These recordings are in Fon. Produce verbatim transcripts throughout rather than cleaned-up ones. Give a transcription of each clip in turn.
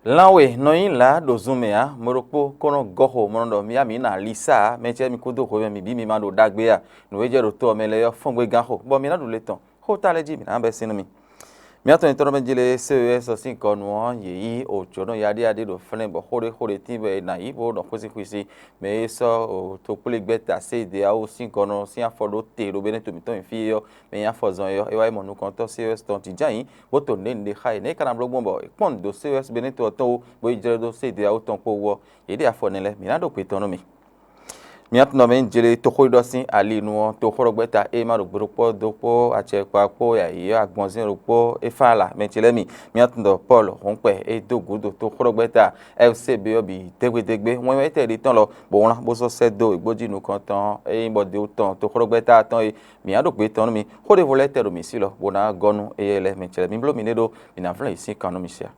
Lan we nɔ nyí lǎ ɖo zun mɛ ǎ, mɛ ɖokpó kó nɔ gɔ́ xo mɔ nɔ ɖɔ mì yá mǐ nɔ ali sá ǎ, mɛ ce mi kúdó hwemɛ mǐ bǐ mi ma ɖo ɖagbe a, nǔ e jɛ ɖo to ɔ́ mɛ lɛ́ɛ ɔ́ fɔ́n gbé gán xo, bɔ mi ná ɖu le tɔn. Xó ta lɛ́ɛ jí mǐ ná bɛ́ sín nú mi. Mǐ atɔn nyitɔ́ ɖɔ mɛ jí lé C E S ɔ́ sín gɔnu ɔ́, yě yí o jǒnɔ yaɖéyaɖé ɖo fɛ́nɛ bɔ xó ɖé xó ɖé tín bɔ è nǎ yí bó ɖɔ xwésí xwisi. Mɛ e sɔ́ o tokplégbɛ́ta C D A O sín gɔnu ɔ́ sín afɔ ɖó te ɖo Benɛ́to mǐtɔn nyi fí é ɔ́, mɛ e nyí afɔzɔn é ɔ́, é wá yi mɔ nukɔntɔ́ C E S tɔn jǐnján yǐ, bó to nǔɖé nǔɖé xá yě. Nɛ̌ é ka ná bló gbɔn bɔ è kpɔ́n nǔ dó C E S Benɛ́to ɔ́ tɔn wú, bó yi jlɛ́ dó C D A O tɔn kpó wú ɔ́, yě ɖe afɔ nɛ́ lɛ́ɛ. Mǐ ná ɖo gbe tɔn nú mi. Mǐ atɔ́ mɛ nyí jlé toxóɖiɖɔ sín ali nu ɔ́, toxóɖɔgbɛ́ta e ma ɖo gbeɖokpɔ́ dó kpó acɛkpa kpó yǎyí agbɔnzɛ́n ɖokpó e fán ala mɛ ce lɛ́ɛ mi. Mǐ atɔ́ Pɔ́lu Hɔnkpɛ e dó gǔdo toxóɖɔgbɛ́ta F C B ɔ́ bǐ dégbédégbé wɛn wɛ étɛ́ ɖi tɔn lɔ, bó wlán bó sɔ́ sɛ́ dó ègbó jí nukɔntɔn e nyí bɔ de wú tɔn toxóɖɔgbɛ́ta tɔn e mǐ ná ɖo gbe tɔn nú mi. Xó ɖěvo lɛ́ɛ tɛ ɖo mǐ sí lɔ, bó ná gɔ́ nú éyɛ́ lɛ́ɛ mɛ ce lɛ́ɛ. Mi bló miɖée ɖó, mǐ ná vlɛ́ yě sín kan nú mi sia.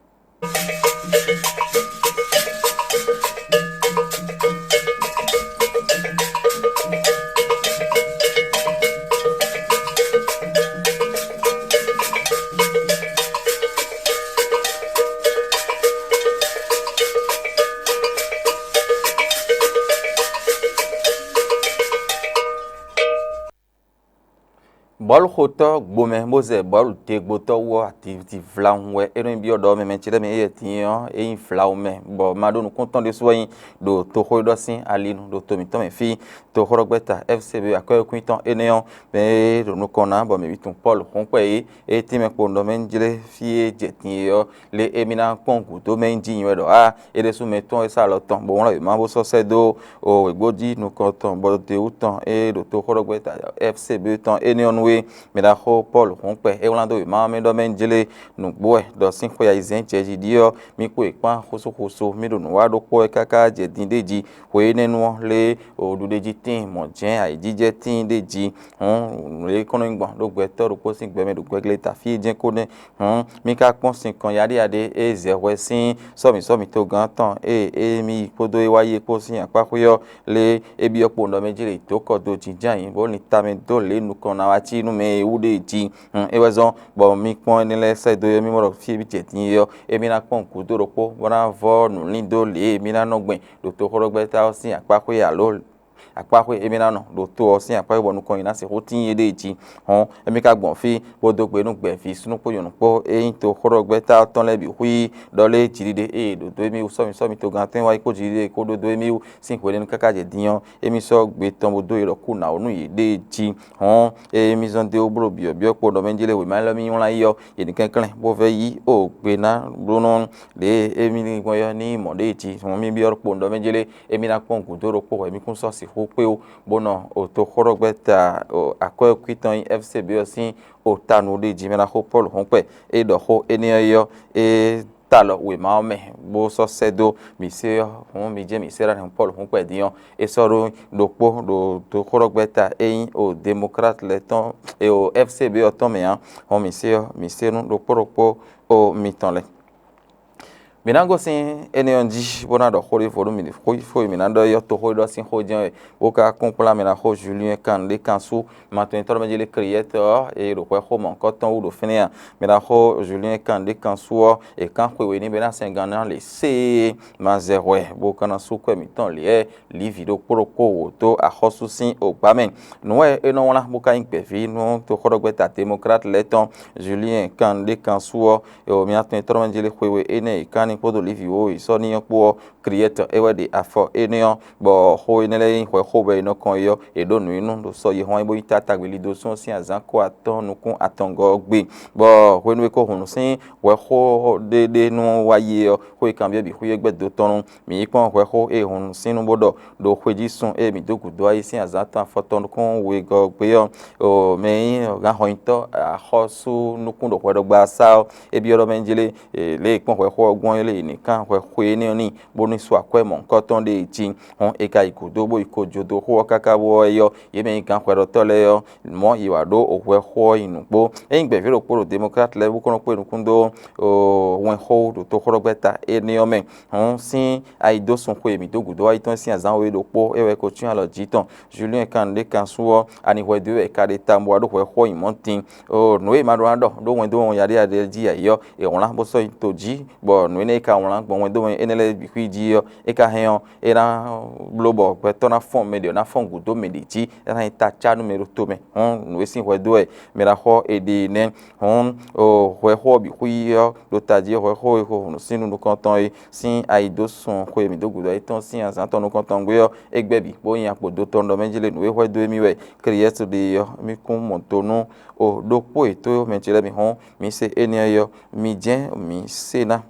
Bɔ̌luxotɔ́ gbomɛ bó zɛ bɔ̌lu degbotɔ́ wú ɔ́, ativiti vlahun wɛ é nɔ nyí byɔ́ ɖɔ mɛ mɛ ce lɛ́ɛ mɛ éyɛ́ din ɔ́, é nyí vlahun mɛ, bɔ ma ɖó nukúntɔn ɖésú wɛ nyí ɖo toxóɖiɖɔ sín ali nu ɖo to mǐtɔn mɛ fí. Toxóɖɔgbɛ́ta F C B akwɛ́wékwín tɔn énɛ́ ɔ́, mɛ e ɖo nukɔn ná bɔ mǐ ví tunwun Pɔ́lu Hɔnkpɛ é, é tínmɛ kpowun ɖɔ mɛ jlé fí e jɛ din é ɔ́, lě e mi ná kpɔ́n gǔdo mɛ nyí jí nyi wɛ ɖɔ ǎ. É ɖésú mɛ tɔn e sá alɔ tɔn bó wlán wěma bó sɔ́ sɛ́ dó wěgbó jí nukɔn tɔn bɔ dewú tɔn e ɖo toxóɖɔgbɛ́ta F C B tɔn énɛ́ ɔ́ nú é. Mɛ ɖaxó Pɔ́lu Hɔnkpɛ é wlán dó wěma ɔ́ mɛ ɖɔ mɛ jlé nǔgbó wɛ ɖɔ sín xwe ayizɛ́n jɛ jí ɖi ɔ́, mì kpó yě kpán xúsúxúsú mì ɖo nǔ wa ɖokpó wɛ káká jɛ din ɖé jí. Hwe énɛ́ nu ɔ́, lě e ɖuɖéjí tíin mɔ̌ jɛ́n ayǐjijɛ tíin ɖé jí hǔn, nǔ e kɔn nɔ nyi gbɔn ɖó gbɛtɔ́ ɖokpó sín gbɛ mɛ ɖo gbɛgleta fí e jɛ́n ko nɛ́. Hǔn, mi ka kpɔ́n sinkɔn yaɖéyaɖé e zɛ hwɛ sín sɔ́mǐ sɔ́mǐ togán tɔn e émí yi kpódó é wá yi é kpó sín akpáxwé ɔ́, lě e byɔ́ kpowun ɖɔ mɛ jí lě dó kɔ dó jínján ayǐ, bó lin tamɛ dó lě e nukɔn ná wá cí nú mɛ e wú ɖe jí. Hǔn, é wɛ zɔ́n bɔ mi kpɔ́n énɛ́ lɛ́ɛ sɛ́ dó é mì mɔ ɖɔ fí e mì jɛ din é ɔ́, émí ná kpɔ́n gǔdo ɖokpó, bó ná vɔ́ nǔlín dó lě e mì ná nɔ gbɛn ɖo toxóɖɔgbɛ́ta ɔ́ sín akpáxwé alo akpáxwé e mì ná nɔ ɖo to ɔ́ sín akpáxwé bɔ nukɔn nyi ná sixú tíin éɖée jí. Hɔn, émí ka gbɔn fí, bó dó gbe nú gbɛ̌ví súnnu kpó nyɔ̌nu kpó e nyí toxóɖɔgbɛ́ta tɔn lɛ́ɛ bǐ xwí ɖɔ lé jiɖiɖe e è ɖǒ dó émí wú sɔ́mi sɔ́mi togán tɔn e wá yi kpó jiɖiɖe e kó ɖó dó émí wú sín hwenɛ́nu káká jɛ din ɔ́, émí sɔ́ gbe tɔn bó dó yi ɖɔ kú nǎ wú nú yěɖée jí. Hɔn, ée émí zɔ́n dó bló byɔ̌byɔ́ kpo ɖɔ mɛ jlé wěma élɔ́ mì nylá yi ɔ́, yě ní kɛnklɛ́n bó vɛ́ yí o gbe ná bló nɔ lě e émí ní gbɔn ɔ́ ní mɔ ɖěe jí. Hɔn, mì byɔ́ kpo ɖɔ mɛ jlé émí ná kpɔ́n gǔdo ɖokpó hwɛ mì kún sɔ́ sixú kpé ó, bó nɔ o toxóɖɔgbɛ́ta akwɛ́ kwítɔn nyí F C B ɔ́ sín o ta nǔɖiɖi mɛ ná xó Pɔ́lu hɔn kpɛ. É ɖɔ xó énɛ́ ɔ́ yi ɔ́, é ta lɔ wěma ɔ́ mɛ, bó sɔ́ sɛ́ dó mǐ sé ɔ́, hǔn mi jɛ́n mǐ sé ɖɔ Pɔ́lu hɔn kpɛ din ɔ́, é sɔ́ ɖó ɖokpó ɖo toxóɖɔgbɛ́ta e nyí o Democrate lɛ́ɛ tɔn e o F C B ɔ́ tɔn mɛ ǎ. Hɔn mǐ sé ɔ́, mǐ sé nú ɖokpó ɖokpó o mitɔn lɛ́ɛ. Mǐ ná gosín énɛ́ ɔ́ jí bó ná ɖɔ xó ɖěvo nú mi, xó fó e mǐ ná ɖɔ é ɔ́, toxóɖiɖɔ sín xó jɛ́n wɛ, bó ka kún kplá mǐ ná xó Julien Candé Kansu, matɔn nyitɔ́ ɖɔ mɛ jí lé Kriɛ́tɔ ɔ́, e ɖo hwɛ xó mɔ̌hunkɔtɔn wú ɖo fínɛ́ a? Mǐ ná xó Julien Candé Kansu ɔ́, è kán xwe we n'i bɔ é ná sɛn gǎn ná lě séé, ma zɛ hwɛ bó ka ná sú kwɛ́ mǐtɔn lě wɛ, Livi ɖokpó ɖokpó wǒ dó axɔ́sú sín ogbǎ mɛ. Nǔ wɛ é nɔ wlán bó ka nyí gbɛ̌ví nú toxóɖɔgbɛ́ta Democrate lɛ́ɛ tɔn Julien Candé Kansu ɔ́, Eo, mǐ atɔn e tlɔ́ mɛ jí lé xwe we énɛ́ e kán ní kpódó Livi wǒ e sɔ́ n'i ɔ́ kpó ɔ́, Kliɛ́tɔ é wɛ ɖe afɔ énɛ́ ɔ́, bɔ xó énɛ́ lɛ́ɛ nyí hwɛxó bɔ è nɔ kɔn é ɔ́, è ɖǒ nǔ nyi nú ɖo sɔ́ yi hɔn é bó nyí táta gbelí dó sún sín azǎn ko atɔ́ɔ́n nukún atɔngɔ́ ɔ́ gbe, bɔ hwenu e ko hun nǔ sín hwɛxó ɖé ɖé nú wá yi é ɔ́, xó e kanbyɔ́ bǐ xwíyé gbɛ́ do tɔn nú mǐ yi kpɔ́n hwɛxó e hun nǔ sín nú bó ɖɔ ɖo xwejísun e mǐ dó gǔdo wá yi sín azǎn tɔn afɔtɔn nukún wegɔ́ gbe ɔ́, o mɛ e nyí gǎnxɔnyitɔ́ axɔ́sú nukún ɖo hwɛɖɔgbasá ɔ́, é byɔ́ ɖɔ mɛ jlé lě e kpɔ́n hwɛxó ɔ́ gbɔn é lé yi nǐ kán hwɛxó énɛ́ ɔ́ n'i, bónú é sú akwɛ́ mɔ̌hunkɔtɔn ɖé e cí. Hɔn è ka yi gǔdo bó yi ko jodoxó ɔ́ káká bó ɔ́ é ɔ́, yě mɛ e nyí gǎnxwɛɖɔtɔ́ lɛ́ɛ ɔ́, mɔ̌ yě wǎ ɖó hwɛxó ɔ́ nyi nǔgbó. Ényí gbɛ̌ví ɖokpó ɖo Demɔklát lɛ́ɛ bó kɔn nɔ kpé nukún dó wɛnxó ɖo toxóɖɔgbɛ́ta énɛ́ ɔ́ mɛ, hɔn sín ayidósun xwe mǐ dó gǔdo wá yi tɔn sín azǎn we ɖokpó é wɛ ko cyɔ́n alɔ jǐ tɔn Julien Candé Kansu ɔ́, ani hwɛdo e wɛ è ka ɖe tawun bó wá ɖó hwɛxó ɔ́ nyi mɔ̌ din? Oo, nǔ e ma ɖó ná ɖɔ ɖó wɛn dó wɔn yaɖéyaɖé jí ayǐ ɔ́, è wlán bó sɔ́ nyi to jí, bɔ nǔ nɛ́ é ka wlán gbɔn wɛndómɛ énɛ́ lɛ́ɛ bǐ xwí jí ɔ́, é ka hɛn ɔ́, é ná bló bɔ gbɛtɔ́ ná fɔ́n mɛ ɖě ɔ́ ná fɔ́n gǔdo mɛ ɖě jí, é ná nyí taca nú mɛ ɖo tomɛ. Hɔn nǔ e sín hwɛ dó wɛ mɛ ɖaxó ɔ́ è ɖe nɛ́. Hɔn hwɛxó ɔ́ bǐ xwí ɔ́ ɖo tají ɔ́, hwɛxó e xo nǔsínnú nukɔntɔn é sín ayi dó sun xwe e mǐ dó gǔdo ayǐ tɔn sín azǎn tɔn nukɔntɔn gbé ɔ́, é gbɛ́ bǐ bó nyi akpo dotɔn ɖɔ mɛ jí lě nǔ e hwɛ dó émí wɛ Kliyɛ́su ɖe é ɔ́, mí kún mɔ do nú o ɖokpó e tó mɛ ce lɛ́ɛ mi hɔn, mi se énɛ́ ɔ́, mi jɛ́n mi se ná.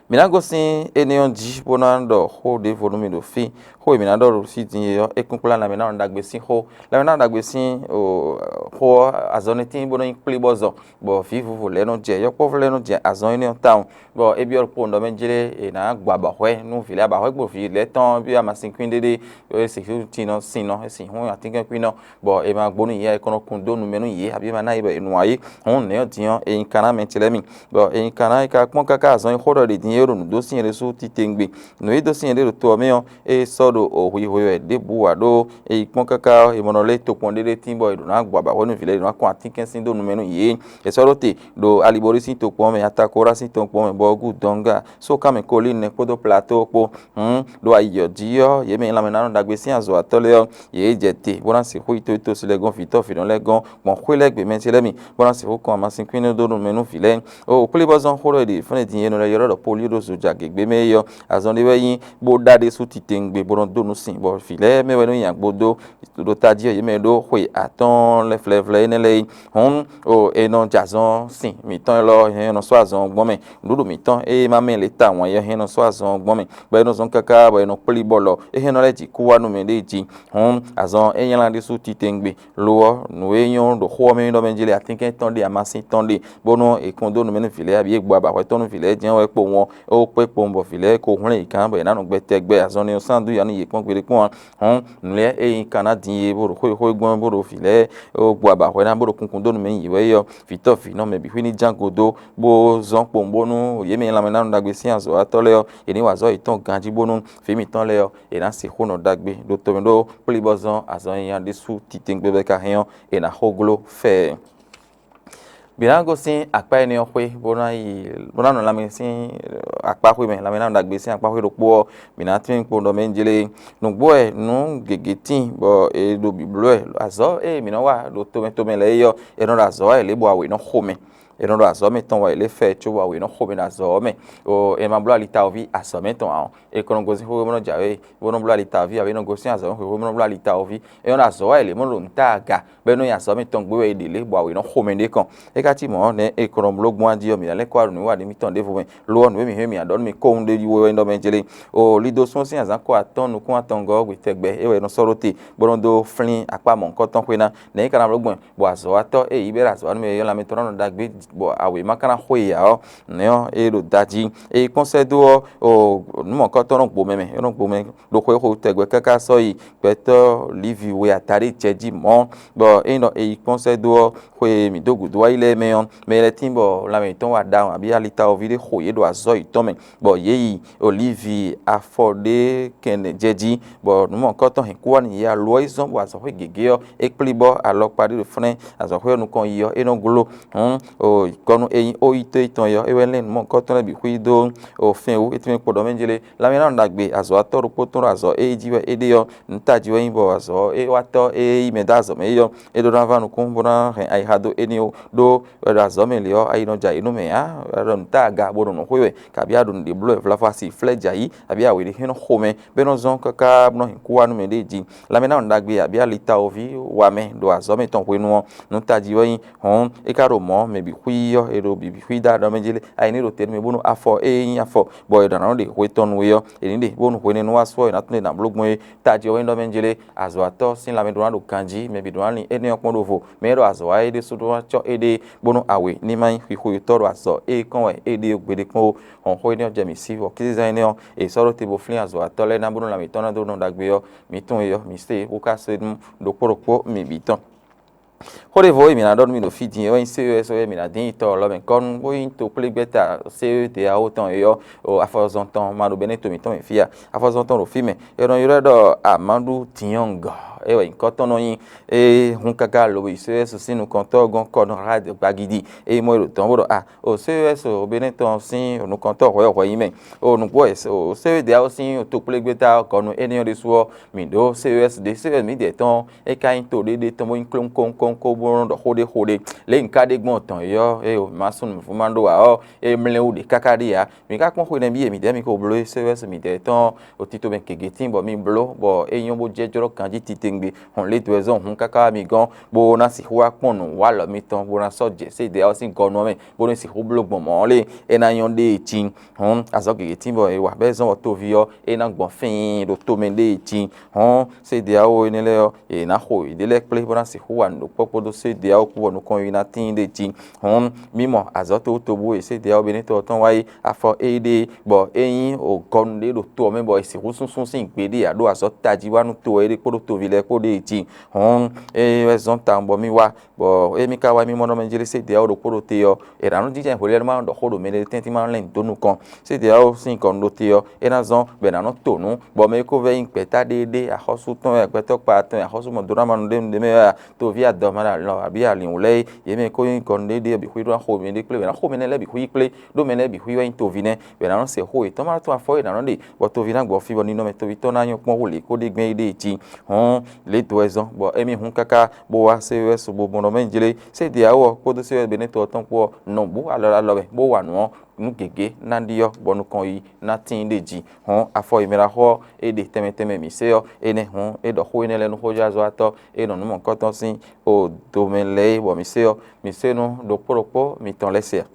Mǐ ná gosín énɛ́ ɔ́ jí bó ná ɖɔ xó ɖěvo nú mi ɖo fí. Xó e mǐ ná ɖɔ ɖo fí din é ɔ́, é kún kplá lanmɛnámɛ ɖagbe sín xó. Lanmɛnámɛ ɖagbe sín xó ɔ́, azɔn nɛ́ tíin bó nɔ́ nyí kplíbɔ́zɔn, bɔ vǐ vuvu lɛ́ɛ nɔ jɛ, yɔkpɔ́vú lɛ́ɛ nɔ jɛ azɔn énɛ́ ɔ́ tawun. Bɔ é byɔ́ ɖokpó ɖɔ mɛ jlé è nǎ gbɔ abɔ̌hwɛ nú vǐ lɛ́ɛ, abɔ̌hwɛ gbo vǐ lɛ́ɛ tɔn byɔ́ amasinkwín ɖéɖé, é sixú tinnɔ sinnɔ, é sixú atínkɛnkwínnɔ, bɔ è ma gbo nú yě, è kɔn nɔ kun dó nu mɛ nú yě, abǐ è ma ná yě bɔ è nu ǎ é. Hǔn nɛ̌ ɔ́ din ɔ́, è nyi kan ná mɛ ce lɛ́ɛ mi, bɔ è nyi kan ná é ka kpɔ́n káká azɔn e xó ɖɔ ɖě din é ɖo nǔ dó sin ɖésú titewungbe. Nǔ e dó sin ɖé ɖo to ɔ́ mɛ ɔ́, é sɔ́ ɖo hwihwe wɛ ɖěbǔ ǎ ɖó è yi kpɔ́n káká ɔ́, è mɔ nɔ lɛ́ tokpɔn ɖé ɖé tín bɔ è ɖǒ ná gbɔ abǎhwɛ nú vǐ lɛ́ɛ, è ɖǒ ná kɔn atínkɛn sín dó nu mɛ nú yě. È sɔ́ ɖó te ɖo Aliborí sín tokpɔn mɛ, Atakora sín tokpɔn mɛ, bɔ gú Dɔnga, Sókanmɛ Kolín kpódó Plato kpó. Hǔn ɖo ayi ɔ́ jí ɔ́, yě mɛ e lanmɛnánɔ ɖagbe sín azɔ̌watɔ́ lɛ́ɛ ɔ́, yě jɛ te bó ná sixú yi toyítosi lɛ́ɛ gɔ́n, vǐtɔ́ vǐnɔ lɛ́ɛ gɔ́n, gbɔn xwé lɛ́ɛ gbe mɛ ce lɛ́ɛ mi, bó ná sixú kɔn amasinkwín dó nú mɛ nú vǐ lɛ́ɛ. O kplíbɔ́zɔ́n xó ɖɔ è ɖe fɛ́nɛ din e è nɔ lɛ́ ylɔ́ ɖɔ Poli ɖo zoja gěgbe mɛ é ɔ́, azɔn ɖé wɛ nyí bó ɖa ɖésú titewungbe bó nɔ́ dó nǔ sin, bɔ vǐ lɛ́ɛ mɛ wɛ nɔ nyi agbo dó ɖo tají ɔ́, yě mɛ ɖó xwe atɔ́ɔ́n lɛ́ɛ flɛ́vlɛ́ énɛ́ lɛ́ɛ é. Hǔn o è nɔ jɛ azɔn sin mǐtɔn élɔ́ hɛn nɔ sɔ́ azɔn gbɔn mɛ. Nǔɖuɖu mǐtɔn e ma mɛ lě ta wǎn é hɛn nɔ sɔ́ azɔn gbɔn mɛ, bɔ è nɔ zɔn káká bɔ è nɔ kplí bɔ lɔ, é hɛn nɔ lɛ́ jǐ kú wá nú mɛ ɖée jí. Hǔn azɔn é nylá ɖésú titewungbe. Lo ɔ́, nǔ e nyɔ́ ɖo xó ɔ́ mɛ ɖɔ mɛ jí lě atínkɛn tɔn ɖe, amasin tɔn ɖe, bónú è kún dó nǔ mɛ nú vǐ lɛ́ɛ, abǐ è gbɔ abǎhwɛ tɔn nú vǐ lɛ́ɛ jɛ́n wɛ kpowun ɔ́, é wó kpé kpowun bɔ vǐ lɛ́ɛ ko hwlɛ́n yě gán bɔ è nǎ nɔ gbɛ tɛgbɛ, azɔn ní ɔ́ sán dó ya nú yě kpɔ́n gbeɖé kpɔ́n ǎ. Hǔn nǔ lɛ́ɛ e nyí kan ná din é bó ɖo xwé xwé gbɔn bó ɖo vǐ lɛ́ɛ, é wó gbɔ abǎhwɛ ná bó ɖo kunkun dó nú mɛ nyi yě wɛ é ɔ́, vǐtɔ́ vǐnɔ mɛ bǐ xwí ní ján go dó, bó zɔ́n kpowun bónú yě mɛ e lanmɛ ná nɔ ɖagbe sín azɔ̌watɔ́ lɛ́ɛ ɔ́, yě ní wa azɔ̌ yětɔn ganjí bónú vǐ mǐtɔn lɛ́ɛ ɔ́, yě ná sixú nɔ ɖagbe ɖo tomɛ ɖó kplíbɔ́zɔ́n azɔn nyanya ɖésú titewungbe bɔ é ka hɛn ɔ́, è nǎ xo gló fɛ́ɛ. Mǐ ná gosín akpá énɛ́ ɔ́ xwé, bó ná yi bó ná nɔ lanmɛ sín akpá xwé mɛ, lanmɛ ná nɔ ɖagbe sín akpá xwé ɖokpó ɔ́, mǐ ná tín kpo ɖɔ mɛ jlé. Nǔgbó wɛ nǔ gěgé tíin bɔ è ɖo bǐbló wɛ. Azɔ̌ e mǐ nɔ wa ɖo tomɛ tomɛ lɛ́ɛ é ɔ́, è nɔ ɖo azɔ̌ wa è lě bɔ awě nɔ xo mɛ. È nɔ ɖo azɔ̌ mǐtɔn wa è lě fɛ cóbɔ awě nɔ xo mɛ ɖo azɔ̌ ɔ́ mɛ. È ma bló ali tawɔví azɔ̌ mɛtɔn ǎ ɔ́, è ko nɔ gosín xwé bó nɔ jɛ awě, bó nɔ bló ali tawɔví, abǐ è nɔ gosín azɔ̌ mɛ xwé bó nɔ bló ali tawɔví. É nɔ ɖo azɔ̌ wa è lě mɔ ɖo nǔ ta aga, bɔ é nɔ nyi azɔ̌ mɛtɔn gbé wɛ è ɖě lě bɔ awě nɔ xo mɛ ɖé kɔn. É ka cí mɔ̌ nɛ̌ è ko nɔ bló gbɔn jí ɔ́, mǐ ná lɛ́ kɔ wá ɖo nǔwiwa ɖé mǐtɔn ɖěvo mɛ, lo ɔ́, nǔ e mǐ hɛn mǐ ná ɖɔ nú mi kóhun ɖé jí wɛ wɛ nyí ɖɔ mɛ jlé. O lido sún sín azǎn ko atɔ́ɔ́n nukún atɔngɔ́ ɔ́ gbe tɛgbɛ é wɛ è nɔ sɔ́ ɖó te, bó nɔ́ dó flín akpá mɔ̌hunkɔtɔn xwé ná. Nɛ̌ é ka ná bló gbɔn, bɔ azɔ̌watɔ́ e yí bɛ́ ɖo azɔ̌ wa nú mɛ e ylɔ́ lanmɛtɔn ná nɔ ɖagbe, bɔ awě ma ka ná xo e ǎ ɔ́, nɛ̌ ɔ́, é ɖo da jí. É yi kpɔ́n sɛ́ dó ɔ́, o nǔ mɔ̌hunkɔtɔn nɔ gbo mɛ mɛ, é nɔ gbo mɛ ɖo xwé xo tɛgbɛ káká sɔ́ yi gbɛtɔ́ Livi we ata ɖé jɛ jí mɔ̌, bɔ ényí ɖɔ è yi kpɔ́n sɛ́ dó ɔ́, xwe e mǐ dó gǔdo wá yi lɛ́ɛ mɛ ɔ́, mɛ lɛ́ɛ tíin bɔ lanmɛ yětɔn wa ɖawun abǐ alitawoví ɖé xo yě ɖo azɔ̌ yětɔn mɛ, bɔ yě yi Livi afɔ ɖé kɛnɖɛ jɛ jí, bɔ nǔ mɔ̌hunkɔtɔn hɛn kú wá nú yě. Alo ɔ́ yi zɔ́n bɔ azɔ̌xwé gěgé ɔ́, é kplí bɔ alɔkpa ɖé ɖo flɛ́n azɔ̌xwé ɔ́ nukɔn yi ɔ́, é nɔ gló. Hǔn gɔnu e nyí Oyíto yětɔn é ɔ́, é wɛ lɛ́n nǔ mɔ̌hunkɔtɔn lɛ́ɛ bǐ xwí dó o fɛ́n wú, é tɛ́nmɛ kpo ɖɔ mɛ jlé. Lanmɛnámɛ ɖagbe azɔ̌watɔ́ ɖokpó tɔn ɖo azɔ̌ éyí jí wɛ é ɖe ɔ́, nǔ tají wɛ nyí bɔ azɔ̌ e watɔ́ e yí mɛ dó azɔ̌ mɛ é ɔ́, é ɖó ná vá nukún bó ná hɛn ayixa dó éní ó. Ɖó è ɖo azɔ̌ mɛ lě ɔ́, ayi nɔ jɛ ayǐ nú mɛ ǎ. È ɖɔ nǔ ta aga bó ɖo nǔ xwé wɛ, kabí a ɖo nǔɖé bló wɛ, vlafɔ asi flɛ́ jɛ ayǐ, abǐ awě ɖé hɛn nɔ xo mɛ, bɔ é nɔ zɔ́n káká bó nɔ hɛn kú wá nú mɛ ɖée jí. Lanmɛnámɛ ɖagbe abǐ alitawoví wa mɛ ɖo azɔ̌ mɛtɔn hwenu ɔ́, nǔ tají wɛ nyí. Hɔ̌n é ka ɖo mɔ̌ mɛ bǐ xwí ɔ́, è ɖo bǐ xwí dó aɖɔ mɛ jí lé, ayi ní ɖo te nú mɛ bónú afɔ e nyí afɔ, bɔ è ɖɔ nǎ nɔ ɖe hwe tɔn nú we ɔ́, è ní ɖe bónú hwenɛ́nu wá sɔ́ è nǎ tunwun ɖe nǎ bló gbɔn é. Tají ɔ́ wɛ nyí ɖɔ mɛ jlé, azɔ̌watɔ́ sín lanmɛ ɖó ná ɖo ganjí, mɛ bǐ ɖó ná lin énɛ́ ɔ́ kpɔ́n ɖo vo, mɛ e ɖo azɔ̌ wa é ɖésú ɖó ná cɔ́ éɖée, bónú awě ní ma nyí xixo yětɔn ɖo azɔ̌ e kɔn wɛ é ɖe ɔ́ gbeɖé kpɔ́n ó. Hɔn xó énɛ́ ɔ́ jɛ mǐ sí, bɔ kizízán énɛ́ ɔ́, è sɔ́ ɖó te bo flín azɔ̌watɔ́ lɛ́ɛ ná bónú lanmɛ yětɔn ná dó nɔ ɖagbe ɔ́, mǐ tunwun é ɔ́, mǐ se é, bó ka se nú ɖokpó ɖokpó mǐ bǐ tɔn. Xó ɖěvo e mǐ ná ɖɔ nú mi ɖo fí din é wɛ nyí C E S wɛ mǐ ná dín yi tɔ lɔ mɛ kɔ́nu, bó nyí tokplégbɛ́ta C E D A O tɔn é ɔ́, afɔzɔn tɔn ma ɖo bɛ́ nɛ́ to mǐtɔn mɛ fí a? Afɔzɔn tɔn ɖo fí mɛ, è nɔ ylɔ́ ɛ ɖɔ Amadu Diɔngɔ. É wɛ nyǐkɔ tɔn nɔ nyí. É hun káká lobo yi C E S sín nukɔntɔ́ gɔ́n Conrad Gbagidi. É mɔ é ɖo dɔ̌n bó ɖɔ a o C E S Benɛ́ tɔn sín nukɔntɔ́ hwɛ̌hwɛ́ nyí mɛ. O nǔgbó wɛ o C E D A O sín tokplégbéta gɔnu énɛ́ ɔ́ ɖésú ɔ́, mǐ ɖó C E S ɖé. C E S mǐdɛɛ tɔn é ka nyí to ɖé ɖé tɔn bó nyí klónkónkónkó bó nɔ́ ɖɔ xó ɖé xó ɖé. Lě nyǐká ɖé gbɔn dɔn é ɔ́, é o má súnnu nǔvú má ɖó ǎ ɔ́, é mlɛ́ wú ɖě káká ɖé ǎ. Mǐ ka kpɔ́n xwe nɛbí e mǐdɛɛ mǐ ko bló é C E S mǐdɛɛ tɔn o tito mɛ gěgé tín bɔ mi bló bɔ é nyɔ́ bó jɛ jlɔ́ ganjí titewungbe hɔn lě dó wɛ zɔ́n hǔn káká wá mi gɔ́n bó ná sixú wá kpɔ́n nǔ wá alɔ mitɔn bó ná sɔ́ jɛ sédě ɔ́ sín gɔnu ɔ́ mɛ bónú sixú bló gbɔn mɔ̌ ɔ́ lé é ná nyɔ́ ɖée cí. Hɔn azɔ̌ gěgé tín bɔ è wa bɔ é zɔ́n bɔ toví ɔ́ é ná gbɔn fíin ɖo tomɛ ɖée cí. Hɔn sédě awo énɛ́ lɛ́ɛ ɔ́, è nǎ xo yěɖée lɛ́ɛ kplé bó ná sixú wa nǔ ɖokpó kpódó sédě awo kú bɔ nukɔn yi ná tíin ɖée cí. Hɔn mí mɔ azɔ̌ tobutóbú e sédě awo Benɛ́tɔ́ ɔ́ tɔn wá yi afɔ éɖée bɔ é nyí gɔnu ɖé ɖo to ɔ́ mɛ bɔ è sixú súnsún sín gbeɖé ǎ ɖó azɔ̌ tají wá nú to ɔ́ éɖée kpódó toví lɛ́ɛ kpó ɖée jí. Hɔn é wɛ zɔ́n tawun bɔ mì wá, bɔ émí ka wá émí mɔ ɖɔ mɛ jlé sédě awo ɖokpó ɖo te ɔ́, è nǎ nɔ jínjɔ́n hwelɛ́nú ma nɔ ɖɔ xó ɖo mɛ ɖé tɛ́ntin ma nɔ lɛ́n nǔ dó nukɔn. Sédě awo sín gɔnu ɖo te ɔ́, é ná zɔ́n bɔ è nǎ nɔ to nǔ, bɔ mɛ e ko vɛ́ nyí gbɛ̌ta ɖéeɖé, axɔ́sú tɔn wɛ, gbɛtɔ́ kpa tɔn wɛ, axɔ́sú mɔdónámanu ɖé nu ɖ'é mɛ wɛ a, toví adɔmanu alɔ abǐ alǐnwǔ lɛ́ɛ é, yě mɛ e ko nyí gɔnu ɖéeɖé ɔ́ bǐ xwíí ɖó ná xo mɛ ɖé kplé, bɔ è nǎ xo mɛ nɛ́ lɛ́ɛ bǐ xwíí kplé, ɖó mɛ lɛ́ɛ bǐ xwíí wɛ nyí toví nɛ́, bɔ è nǎ nɔ se xó yětɔn ma nɔ tún afɔ e è nǎ nɔ ɖe, bɔ toví ná gbɔ fí bɔ ninɔmɛ toví tɔn ná nyɔ́ kpɔ́n hú lě kó ɖe gbɛn é ɖée jí. Hɔn lě dó wɛ zɔ́n, bɔ émí hun káká bó wá sé wɛ su bo mɔ ɖɔ mɛ jlé, sédě awo ɔ́ kpódó sé wɛ Benɛ́tɔ́ ɔ́ tɔn kpó ɔ́, nɔ bǔ alɔ alɔ wɛ bó wa nǔ ɔ́, nǔ gěgé ná ɖyɔ́ bɔ nukɔn yi ná tíin ɖé jí. Hɔn afɔ e mɛ ɖaxó ɔ́, é ɖe tɛnmɛ tɛnmɛ mǐ se ɔ́, énɛ́ hɔn é ɖɔ xó énɛ́ lɛ́ɛ nú xójázɔ́watɔ́ e nɔ nǔ mɔ̌hunkɔtɔn sín o domɛ lɛ́ɛ é, bɔ mǐ se ɔ́, mǐ se nú ɖokpó ɖokpó mitɔn lɛ́ɛ se ǎ.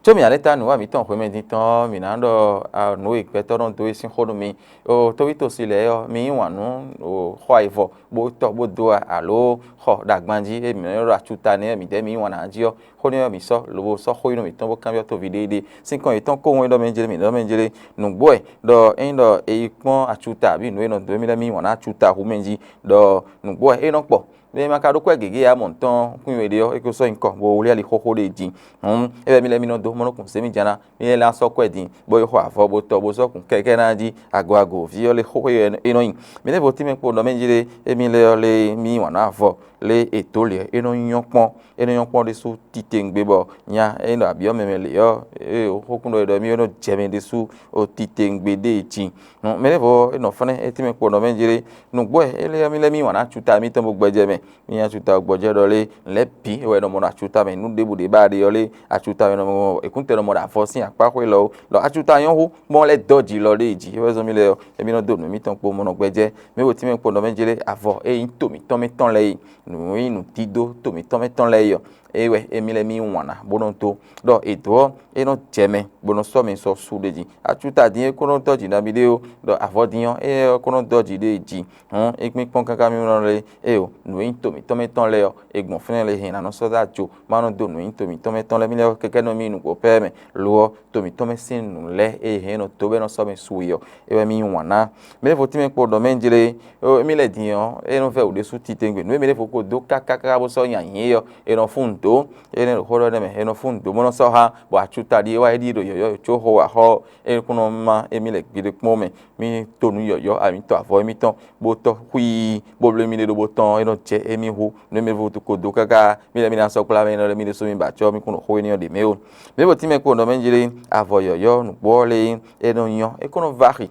Có mǐ ná lɛ́ ta nǔ wa mǐtɔn hwemɛ din tɔn ɔ́, mǐ ná ɖɔ nǔ e gbɛtɔ́ nɔ dó é sín xó nú mi. O tóvítosi lɛ́ɛ ɔ́, mi yí wǎn nú xɔ ayivɔ bó tɔ bó dó alo xɔ ɖo agban jí e mǐ nɔ ɖɔ acuta nɛ́ ɔ́, mǐdɛɛ mi yí wǎn ná jí ɔ́, xó nɛ́ ɔ́ mǐ sɔ́ lobo sɔ́ xó nyi nú mǐtɔn bó kanbyɔ́ toví ɖéeɖé. Sín kɔn yětɔn kówun é ɖɔ mɛ jlé mǐ ɖɔ mɛ jlé nǔgbó wɛ ɖɔ ényí ɖɔ è yi kpɔ́n acuta abǐ nǔ e nɔ dó émí lɛ́ɛ mì wǎn ná acuta hú mɛ jí ɖɔ nǔgbó wɛ é nɔ kpɔ. Mɛ e ma ka ɖó kwɛ́ gěgé ǎ mɔ̌ tɔn kún we ɖe ɔ́, é ko sɔ́ nyǐkɔ bó wlí ali xóxó ɖé jí. Hǔn é wɛ mi lɛ́ mi nɔ dó mɔ̌ nɔ kún zé mì ján ná, mi lɛ́ ná sɔ́ kwɛ́ din, bó yi xɔ avɔ bó tɔ bó sɔ́ kún kɛ́kɛ́ ná jí ago ago vǐ ɔ́ lé xóxó e é nɔ nyi. Mǐ lɛ́ vo tínmɛ kpo ɖɔ mɛ jí lé, émí lɛ́ ɔ́ lé mì yí wǎn nú avɔ lé è dǒ lě ɔ́, é nɔ nyɔ́ kpɔ́n, é nɔ nyɔ́ kpɔ́n ɖésú titewungbe bɔ nya é nɔ abǐ ɔ́ mɛ mɛ lě ɔ́, é xókún ɖɔ é ɖɔ mì é nɔ jɛ mɛ ɖésú o titewungbe ɖée jí. Mɛ lɛ́ vo é nɔ fɛ́nɛ́ é tínmɛ kpo ɖɔ mɛ jí lé, nǔgbó wɛ é lɛ́ mì lɛ́ mì wǎn nú acuta mitɔn bó gbɛjɛ mɛ. Mì nyi acuta gbɔjɛ́ ɖɔ lé, lɛ̌ bǐ é wɛ è nɔ mɔ ɖo acuta mɛ, nǔ ɖěbǔ ɖě ba ɖe ɔ́ lé, acuta mɛ è nɔ mɔ, èkúntɔ́ è nɔ mɔ ɖo avɔ sín akpá xwé lɔ ó, ɖɔ acuta nyɔ́ hú gbɔn lɛ́ dɔ́ jǐ lɔ ɖé jí. É wɛ zɔ́n mì lɛ́ ɔ́, émí nɔ dó nǔ mitɔn kpo mɔ nɔ gbɛjɛ́. Mǐ wo tínmɛ kpo nɔ mɛ jí lé, avɔ e nyí to mǐtɔn mɛ tɔn lɛ́ɛ é, nǔ e nyí nǔdídó to mǐtɔn mɛ tɔn lɛ́ɛ é ɔ́, é wɛ émí lɛ́ mì yí wǎn ná bó nɔ dó. Ɖɔ è dǒ ɔ́, é nɔ jɛ mɛ bó nɔ sɔ́ mɛ sɔ́ su ɖé jí. Acuta din é ko nɔ dɔ́ jǐ nabí ɖé ó, ɖɔ avɔ din ɔ́, éyɛ́ ɔ́ ko nɔ dɔ́ jǐ ɖé jí. Hɔn é kpín kpɔ́n káká mì nɔ lé, éyo, nǔ e nyí to mǐtɔn mɛ tɔn lɛ́ɛ ɔ́, è gbɔn fínɛ́ lě hɛn è nǎ nɔ sɔ́ dó ajo, má nɔ dó nǔ e nyí to mǐtɔn mɛ tɔn lɛ́ɛ mì lɛ́ɛ ɔ́ kɛkɛ́ nɔ mì nǔgbó pɛ́ mɛ. Lo ɔ́, to mǐtɔn mɛ sín nǔ lɛ́ɛ e è hɛn nɔ dó bɔ é nɔ sɔ́ mì su é ɔ́, é wɛ mì yí wǎn ná. Mɛ ɖěvo tínmɛ kpo ɖɔ mɛ jlé, émi lɛ́ din ɔ́, é nɔ vɛ́ wǔ ɖésú titewungbe. Nǔ e mɛ ɖěvo ko dó káká bó sɔ́ nyi ayǐ é ɔ́, è nɔ fún nǔ dó. Énɛ́ ɖo xó ɖɔ nɛ́ mɛ, è nɔ fún nǔ dó bó nɔ sɔ́ há, bɔ acuta ɖíe wá é ɖíe ɖo yɔ̌yɔ́ có xo wa xɔ é kún nɔ má émí lɛ gbiɖe kpɔ́n mɛ. Mì to nǔ yɔ̌yɔ́ amǐtɔn avɔ émítɔn, bó tɔ́ xwíí, bó bló émí ɖé ɖó bó tɔn, é nɔ jɛ émí hú, nú émí vú ko dó káká, mì lɛ́ mì ná sɔ́ kplá mɛ énɛ́ lɛ́ɛ mì ɖésú mì ba acɔ́ mì kún ɖo xó énɛ́ ɔ́ ɖě mɛ ó. Mǐ vo tínmɛ kpo ɖɔ mɛ jlé, avɔ yɔ̌yɔ́ nǔgbó ɔ́ lé é nɔ nyɔ́, é kó nɔ vá xi.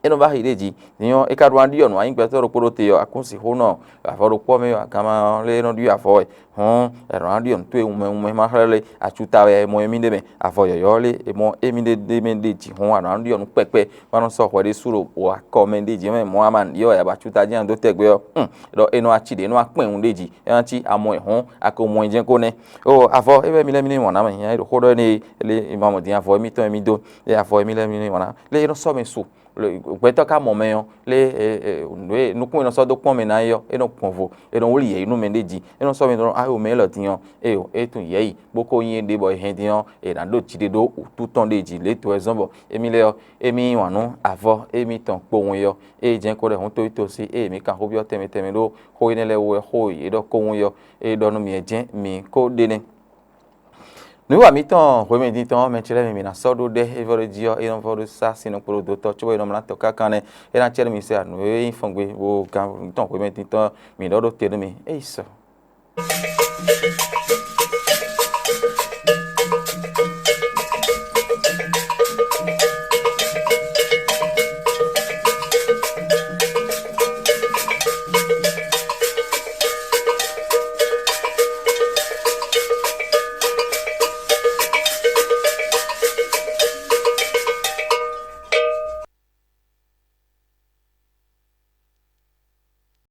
É nɔ vá xi ɖě jí, din ɔ́, é ka ɖó ná ɖyɔ́ nǔ anyígbɛ́tɔ́ ɖokpó ɖó te ɔ́, a kún sixú nɔ avɔ ɖokpó ɔ́ mɛ ɔ́, aganma ɔ́ lé é nɔ ɖyɔ́ avɔ wɛ. Hɔn è nɔ ná ɖyɔ́ nǔ towe wunmɛ wunmɛ ma xlɛ́ lé, acuta wɛ è mɔ émí ɖé mɛ, avɔ yɔ̌yɔ́ lé è mɔ émí ɖé ɖé mɛ ɖé jí, hɔn è nɔ ná ɖyɔ́ nǔ kpɛkpɛ, bó nɔ sɔ́ hwɛ ɖésú ɖo akɔ mɛ ɖé jí, mɛ mɔ̌ ama nǔ ɖyɔ́ wɛ, abɔ acuta jí nya dó tɛgbɛ ɔ́, ɖɔ è nɔ aci ɖě nɔ wá kpɛn wǔ ɖé jí, é ná cí amɔ ɛ hɔn, a ko mɔ ɛ jɛ́n ko nɛ́. O avɔ é wɛ mi lɛ́ mi ní wɔn ná mɛ, nya é ɖo xó ɖɔ énɛ́ lé, è ma mɔ din avɔ émítɔn émí dó, é avɔ émí lɛ́ mi ní wɔn ná lé é nɔ sɔ́ mɛ su. Gbɛtɔ́ ka mɔ mɛ ɔ́ lé nǔ e nukún e nɔ sɔ́ dó kpɔ́n mɛ ná é ɔ́, é nɔ gbɔn vo, é nɔ wlí yɛ̌yi nú mɛ ɖé jí, é nɔ sɔ́ mɛ ɖɔ ayo mɛ élɔ́ din ɔ́, éyo é tunwun yɛ̌yi bó ko nyi éɖée bɔ è hɛn din ɔ́, è nǎ ɖo jǐɖé ɖó wǔtu tɔn ɖé jí lě tɔn wɛ zɔ́n bɔ émí lɛ́ɛ ɔ́, émí yí wǎn nú avɔ émítɔn kpowun é ɔ́, ée jɛ́n ko ɖɔ hǔn toyíto sí ée mǐ kan xó byɔ́ tɛnmɛ tɛnmɛ ɖó xó énɛ́ lɛ́ɛ wú wɛ xó e é ɖɔ kówún é ɔ́, é ɖɔ nú mǐ ɔ́ jɛ́n mǐ ko ɖe nɛ́. Nǔwiwa mǐtɔn hwemɛ din tɔn ɔ́, mɛ ce lɛ́ɛ mi mǐ ná sɔ́ ɖó ɖɛ́, é vɔ ɖó jí ɔ́, é nɔ vɔ ɖó sá sin nɔ kpló dó tɔ́ cóbɔ é nɔ mlá tɔ́ káká nɛ́. É ná cɛ́ nú mi sɛ nǔ e nyí fɔngbe wo gan mǐtɔn hwemɛ din tɔn mǐ ɖɔ ɖó te nú mi. É yi sɔ.